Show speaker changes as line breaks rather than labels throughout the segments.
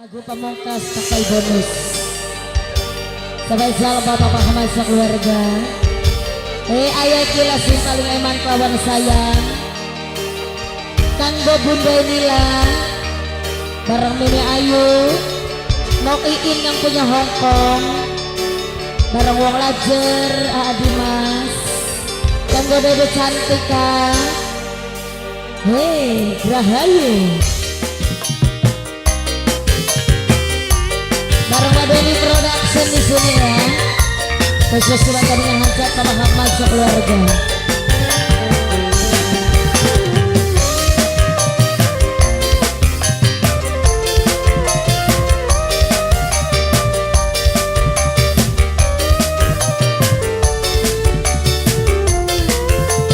Lagu pamungkas pakai bonus. Spesial Bapak Muhammad sekeluarga. Ayah kila sing paling eman kawan sayang. Kanggo Bunda Nila, bareng Mimi Ayu, Nok Iin yang punya Hongkong, bareng Wong Lajer, Aa Dimas, kanggo Dede Cantika, hei Rahayu, bareng Madoni Production di sini ya, khusus buat kami hajat Bapak Muhammad sekeluarga.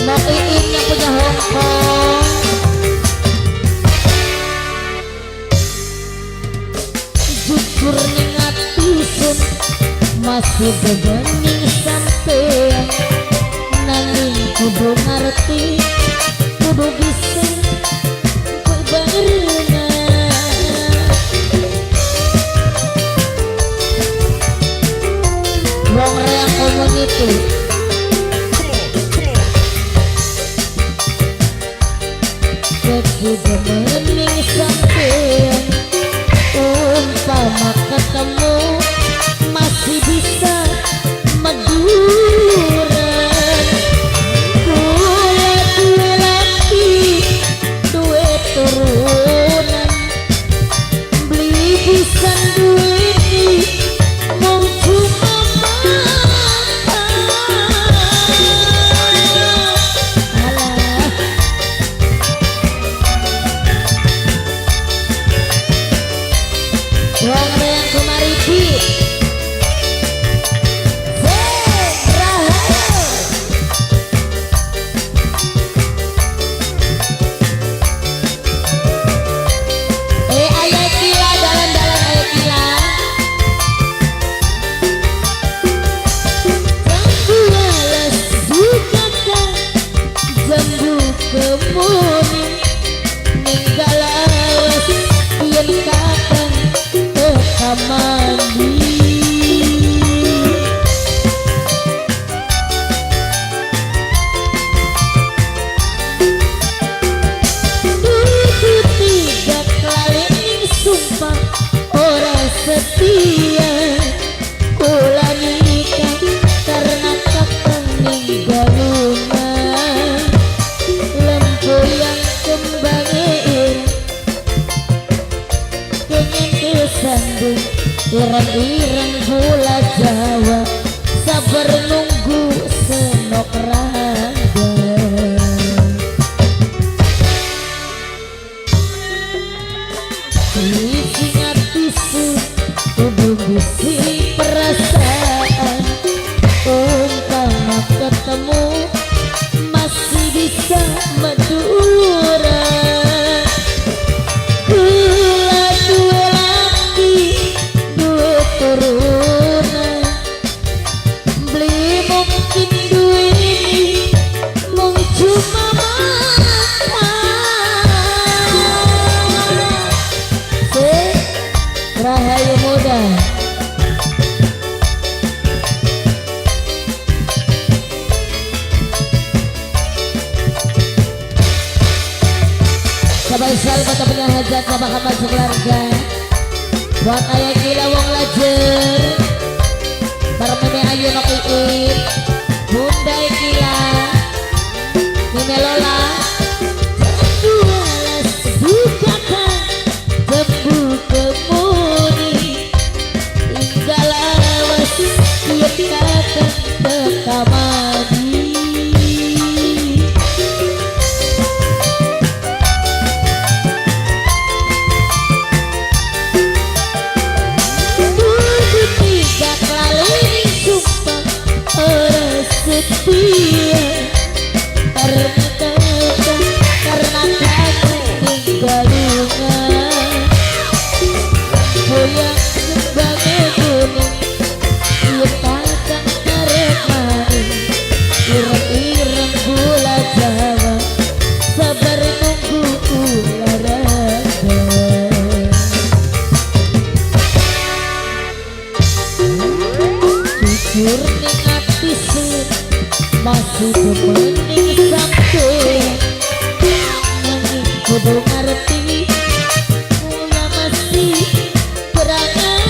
Nok Iin yang punya Hongkong, jujur ning ati sun masih bebening sampean, nanging kudu ngerti kudu bisa bebarengan. Wong Reang Community. Kudu bening sampean, umpama ketemu masih bisa maduran. Kula duwe laki duwe turunan, beli bisa duweni mung cuma makan. Alah. Wong Reang Kumariti. Rahayu. Ayah kila dalan-dalan ayah kila. Jambu alas bukakan jambu kemuning, ninggal awas yen kakang teka mandi. Dudu tidak lali sumpah ora setia, kula nikah karena kakang ninggal lunga. Lempuyang kembange pengen kesandung ireng-ireng gula Jawa, sabar nunggu senok rada. Isi atisu kudu bisi perasaan, umpama ketemu masih bisa maduran. Kula duwe laki duwe turunan, beli mungkin duweni mung cuma makan. Rahayu muda. Spesial kota punya hajat Bapak Muhammad sekeluarga. Buat ayah gila Wong Lajer, bareng Mimi Ayu Nok Iin, Bunda Gila, Mimi Lola. Jambu alas bukakan jambu kemuni, tinggal awas yen kakang teka mandi. Dudu tidak lali sumpah ora setia, karena kakang karena kakang tinggal lunga. Goyang kembange kuning yen kakang arep main, ireng-ireng gula Jawa sabar nunggu olahraga. Masih demen ning sampeyan, nanging kudu ngerti kula masih perasaan.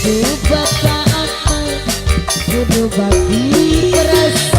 Kudu bapak Ahmad, kudu bagi perasaan.